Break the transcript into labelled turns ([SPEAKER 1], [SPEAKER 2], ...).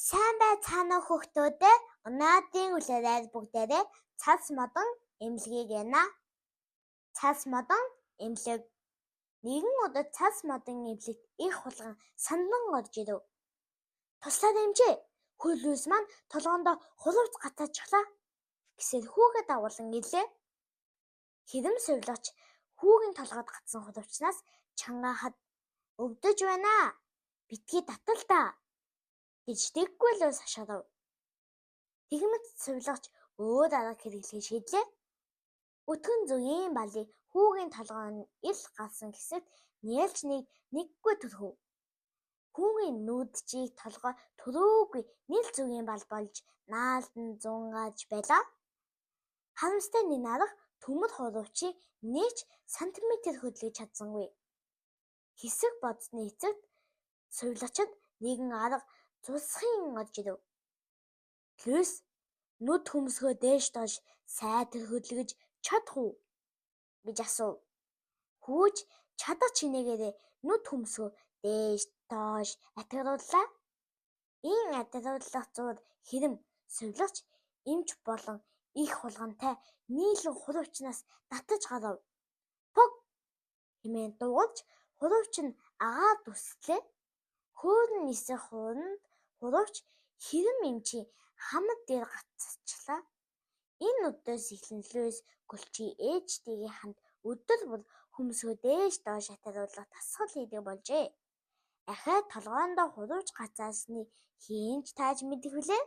[SPEAKER 1] Сайн байцгаана уу хүүхдүүд ээ. Өнөөдрийн үлээрээр бүгдээрээ цас модон эмнэлгийг ярина. Цас модон эмнэлэг. Нэгэн удад цас модон эмнэлэгт эх хулган самдан орж ирэв. "Туслаад эмчээ, хүү Луис маань толгойндоо хулуувц гацаачихлаа" гэсээр хүүгээ дагуулан ирлээ. Хэрэм сувилагч хүүгийн толгойд гацсан хулуувцнаас чангаахад "Өвдөж байна аа, битгий татал даа" гэж дэггүй Луис хашгирав. Тэгмэт сувилагч өөр арга хэрэглэхийг шийдлээ. Өтгөн зөгийн балыг хүүгийн толгойн ил гарсан хэсэгт нялж нэггүй түрхэв. Хүүгийн нүд чиг толгой түрүүгүй нил зөгийн бал болж наалдан зунгааж байлаа. Харамсалтай нь энэ арга төмөр хуруучин нэг ч сантиметр хөдөлгөж чадсангүй. Хэсэг бодсоны эцэст сувилагчид нэгэн арга зулсхийд орж ирэв. "Луис, нүд хөмсгөө дээш доош сайтар хөдөлгөж чадах уу?" гэж асуув. Хүү ч чадах чинээгээрээ нүд хөмсгөө дээш доош атгарууллаа. Ийн атгаруулах зуур хэрэм сувилагч эмч болон эх хулгантай нийлэн хуруучнаас татаж гарав. "Пук" хэмээн дуугарч хуруучин агаарт үслээ. Хөөрөн нисэх хооронд хурууч хэрэм эмчийн хамар дээр гацаачихлаа. Энэ өдрөөс эхлэн Луис көлчий ээжтэйгээ хамт өдөр бүр хөмсгөө дээш доош атгаруулах дасгал хийдэг болжээ. Ахиад толгойндоо хурууч гацаасныг хэн ч тааж мэдэх билээ.